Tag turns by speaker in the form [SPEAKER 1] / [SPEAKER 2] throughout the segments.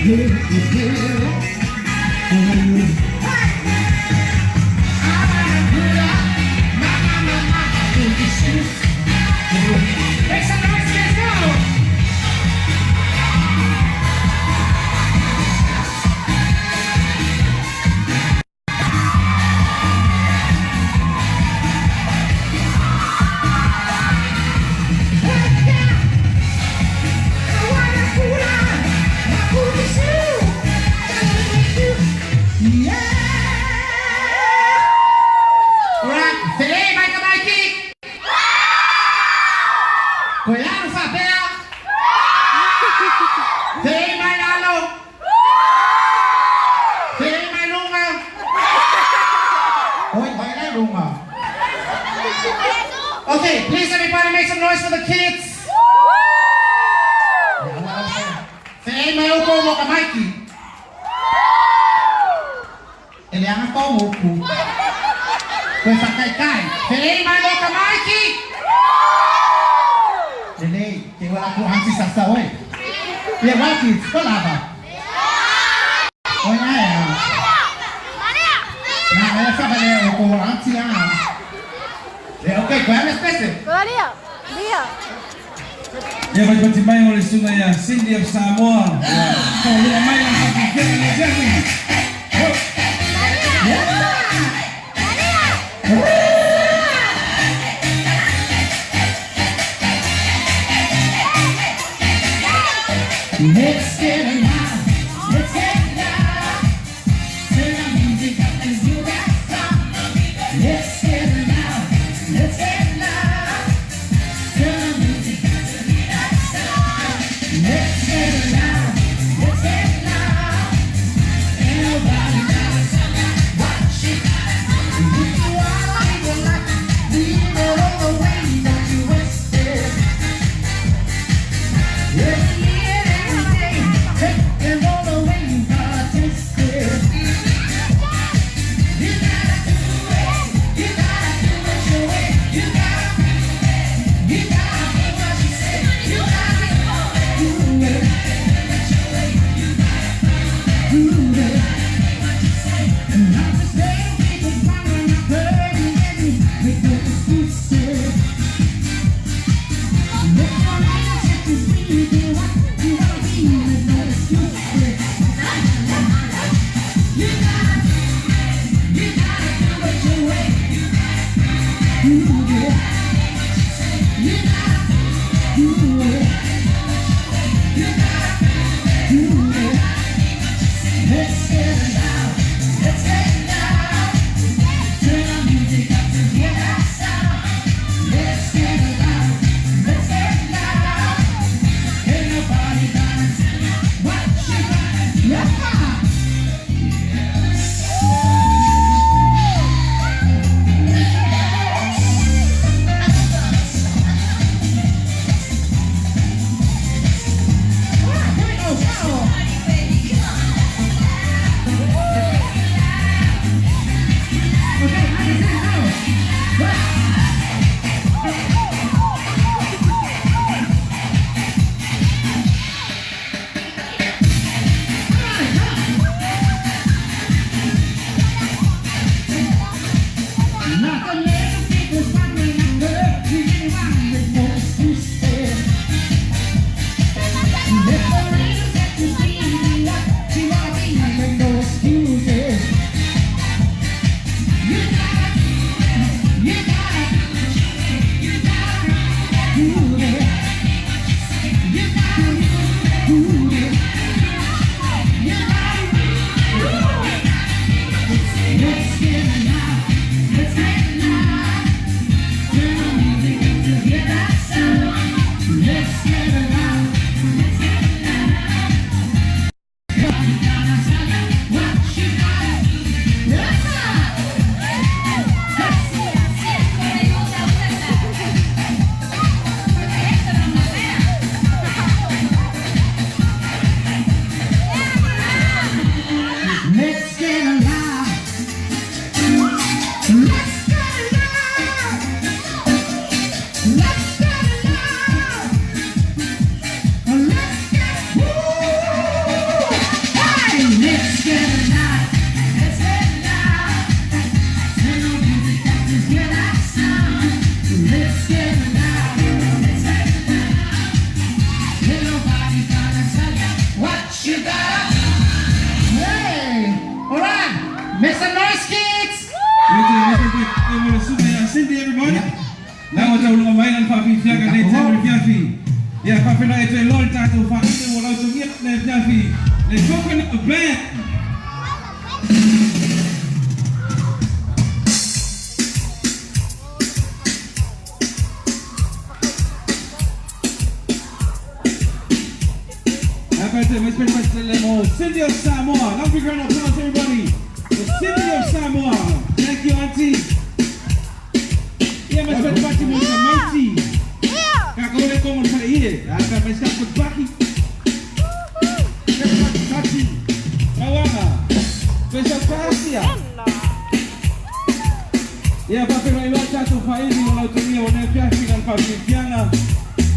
[SPEAKER 1] Make some noise, kids, go! Okay, please everybody make some noise for the kids. Say mai upo mo ka Mikey. Elianga ko mo ku. Koe whakai kai. Say mai mo ka Mikey. Lele, ke wala ku ansi sasa oi. Le wa kids, ko lava. Oi ai. Na ai fa bale ko ansi a. Okay, qual é a espécie?
[SPEAKER 2] Lia.
[SPEAKER 3] Ia vai pati mai o le sunga ia Cindy of Samoa. Ko lua mai la whakakea le jani.
[SPEAKER 1] Let's get alive, let's get loud. Turn the music up and do that song. Let's get alive, let's get loud. Turn the music up to hear that sound. Let's get alive, let's get loud. Ain't nobody gotta watch it. If you wanna live your life, leave it all the way, don't you waste it. Every minute, every day, take it all the way, you gotta taste it. You gotta do it, you gotta do it your way. You gotta, you gotta do what you say. You gotta do it, do it. And I'm just saying, people find my dirty and make no excuses. Let your life set you free, be what you wanna be, with no excuses. You gotta, you gotta do it your way. Do it. You gotta do it. You gotta do it. Let's get loud. Let's get loud. Turn the music up to hear that sound. Let's get loud. Let's get loud. Ain't nobody gonna tell you what you gotta do. Yeah. Here we go, go. Okay, I can see it now. Not the little people's wondering after you anyone with no excuses. Let the reason set you free, what you wanna be, with no excuses. You gotta, you gotta, you gotta do it. You gotta do it. You gotta do it. Let's get loud. Let's get loud. Turn the music up to hear that sound. Let's get loud. Let's get loud. Make some noise, kids!
[SPEAKER 3] Cindy, everybody. Now it's all my and Papi Fiaga, they tell me Fiafi. Yeah, Papi, I tell Lord Tato, Papi, what I to get the Fiafi. The Coconut Band. Cindy of Samoa. Now big round of applause, everybody. The Cindy of Samoa. Thank you, Auntie. Yeah, mas pwede pati mo sa mighty. Kakaulit ko mo sa iye. Aka may siya pagbaki. Pagkati. Kawanga. Pwede pasiya. Yeah, papi mo ilo tato faili mo lautumia mo fiafi ng papipiana.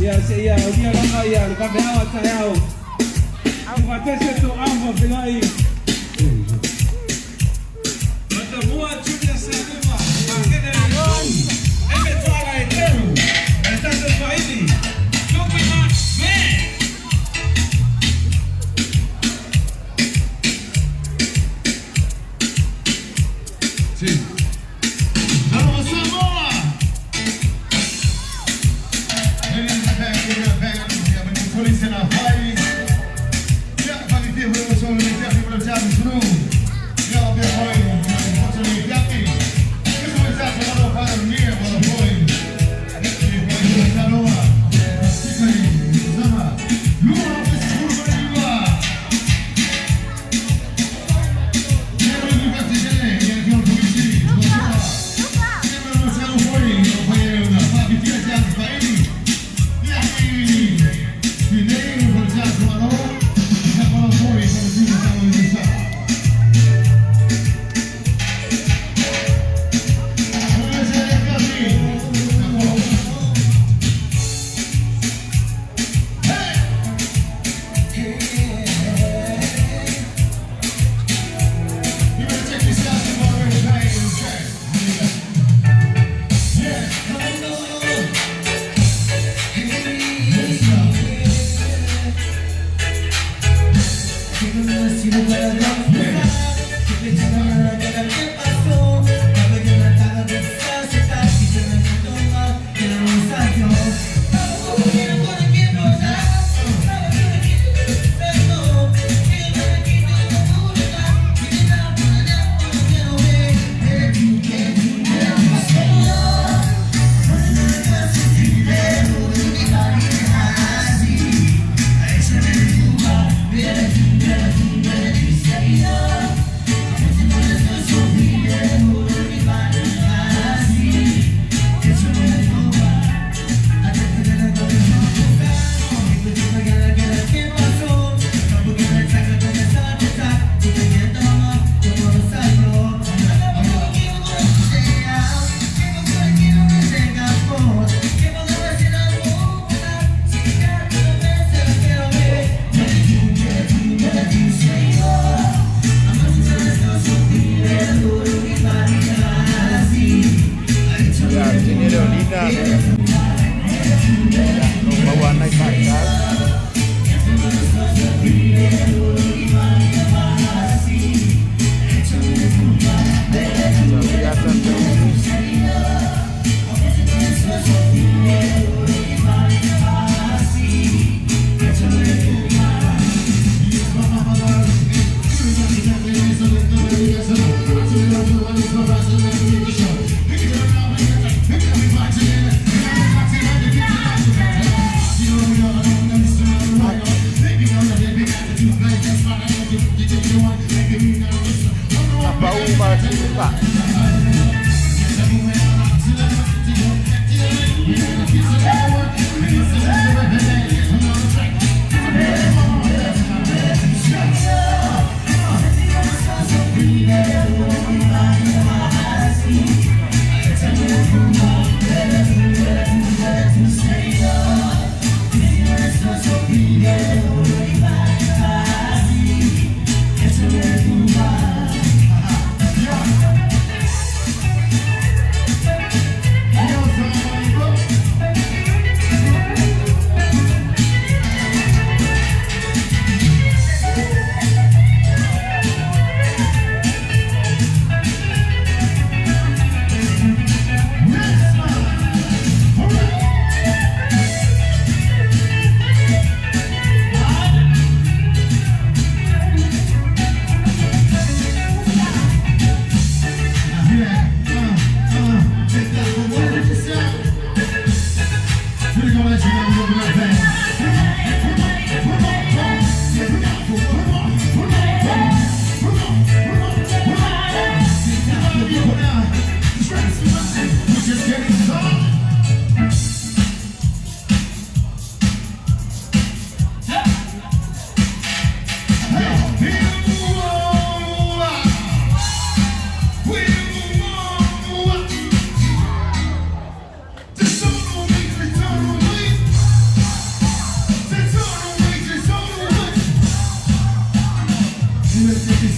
[SPEAKER 3] Yeah, yeah, udia langa yeah, lukambe awa tayo. Tumatese to amo filai. Matamua Junior Saluma. Makene Eme tuala eteru. Etato faili. Coconut Band.
[SPEAKER 2] Samoa! Ladies and gentlemen,
[SPEAKER 1] Yeah.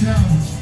[SPEAKER 2] Sound.